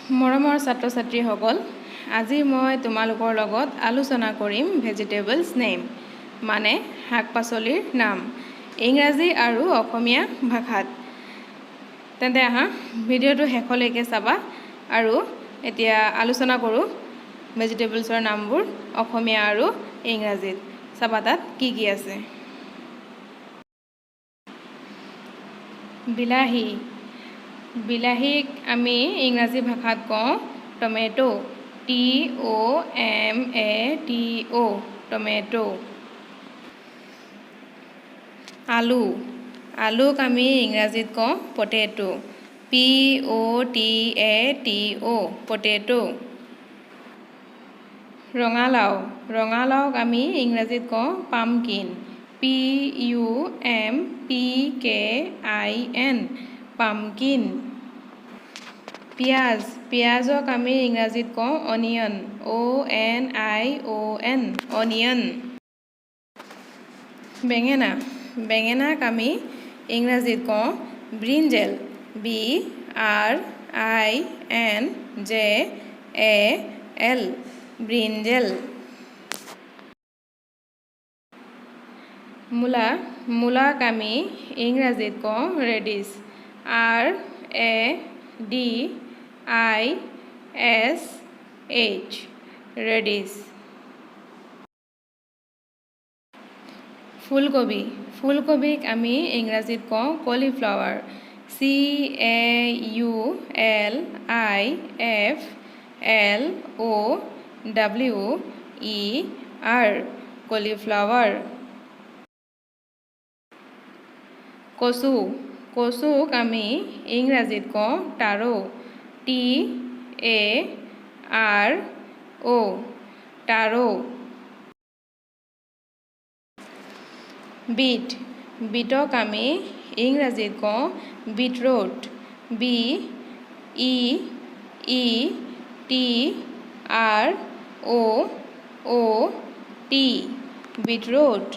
মৰমৰ ছাত্ৰ ছাত্ৰীসকল, আজি মই তোমালোকৰ লগত আলোচনা কৰিম ভেজিটেবলছ নেম, মানে শাক পাচলিৰ নাম ইংৰাজী আৰু অসমীয়া ভাষাত। তেন্তে আহা, ভিডিঅ'টো শেষলৈকে চাবা আৰু এতিয়া আলোচনা কৰোঁ ভেজিটেবলছৰ নামবোৰ অসমীয়া আৰু ইংৰাজীত। চাবা তাত কি কি আছে। বিলাহী। বিলাহীক আমি ইংৰাজী ভাষাত কওঁ tomato, T O M A T O, tomato. আলু। আলুক আমি ইংৰাজীত কওঁ potato, P O T A T O, potato. ৰঙালাও। ৰঙালাওক আমি ইংৰাজীত কওঁ pumpkin, P U M P K I N, pumpkin. পিঁয়াজ। পিঁয়াজক আমি ইংৰাজীত কওঁ onion, O N I O N, onion. বেঙেনা। বেঙেনাক আমি ইংৰাজীত কওঁ brinjal, B R I N J A L, brinjal. মূলা। মূলাক আমি ইংৰাজীত কওঁ radish, R A D I S H, radish. ফুলকবি। ফুলকবিক আমি ইংৰাজীত কওঁ cauliflower, C A U L I F L O W E R, cauliflower. কচু। কচুক আমি ইংৰাজীত কওঁ taro, T A R O, taro. Beet. বিটক আমি ইংৰাজীত কওঁ beetroot, B E E T R O O T, beetroot.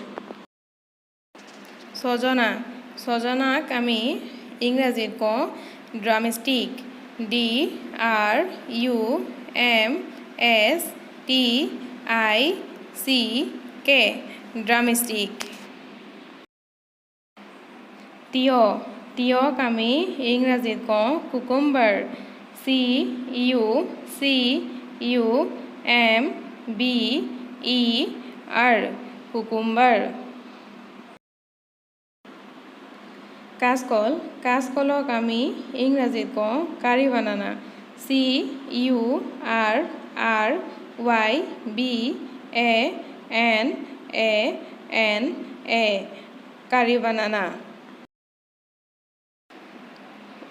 ছজনা। ছজনাক আমি ইংৰাজীত কওঁ drumstick, D R U M S T I C K, drumstick. তিয়ঁহ। তিয়ঁহক আমি ইংৰাজীত কওঁ cucumber, C U C U M B E R, cucumber. কাচকল। কাচকলক আমি ইংৰাজীত কওঁ curry banana, C U R R Y B A N A N A, curry banana.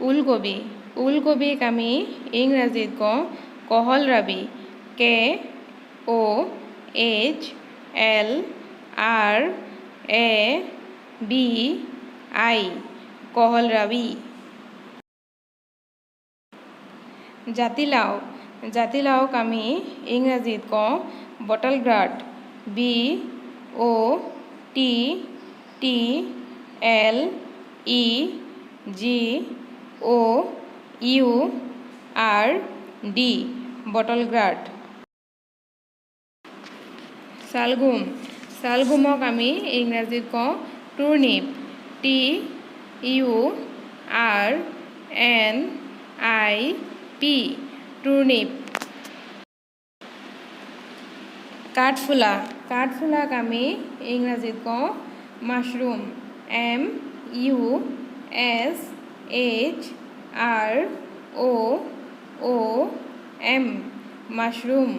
ওলকবি। ওলকবিক আমি ইংৰাজীত কওঁ kohlrabi, K O H L R A B I, kohlrabi. জাতিলাও। জাতিলাওক আমি ইংৰাজীত কওঁ bottle gourd, B O T T L E G O U R D, bottle gourd. চালগোম। চালগোমক আমি ইংৰাজীত কওঁ turnip, T U R N I P, turnip. কাঠফুলা। কাঠফুলাক আমি ইংৰাজীত কওঁ mushroom, M U S H R O O M, mushroom.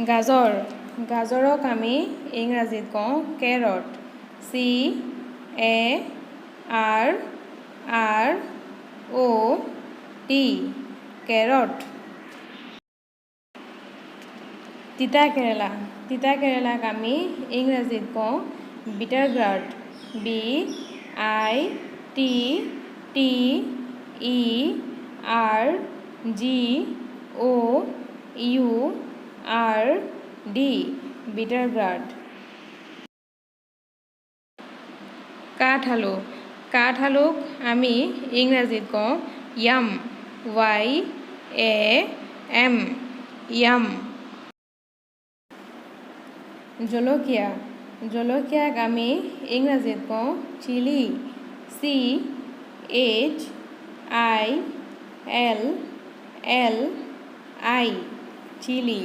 গাজৰ। গাজৰক আমি ইংৰাজীত কওঁ carrot, C A R R O T, carrot. তিতা কেৰেলা। তিতা কেৰেলাক আমি ইংৰাজীত কওঁ bitter gourd, B I T T E R G O U R D, bitter gourd. কাঠ আলু। কাঠ আলুক আমি ইংৰাজীত কওঁ yam, Y A M, yam. জলকীয়া। জলকীয়াক আমি ইংৰাজীত কওঁ chilli, C H I L L I, chilli.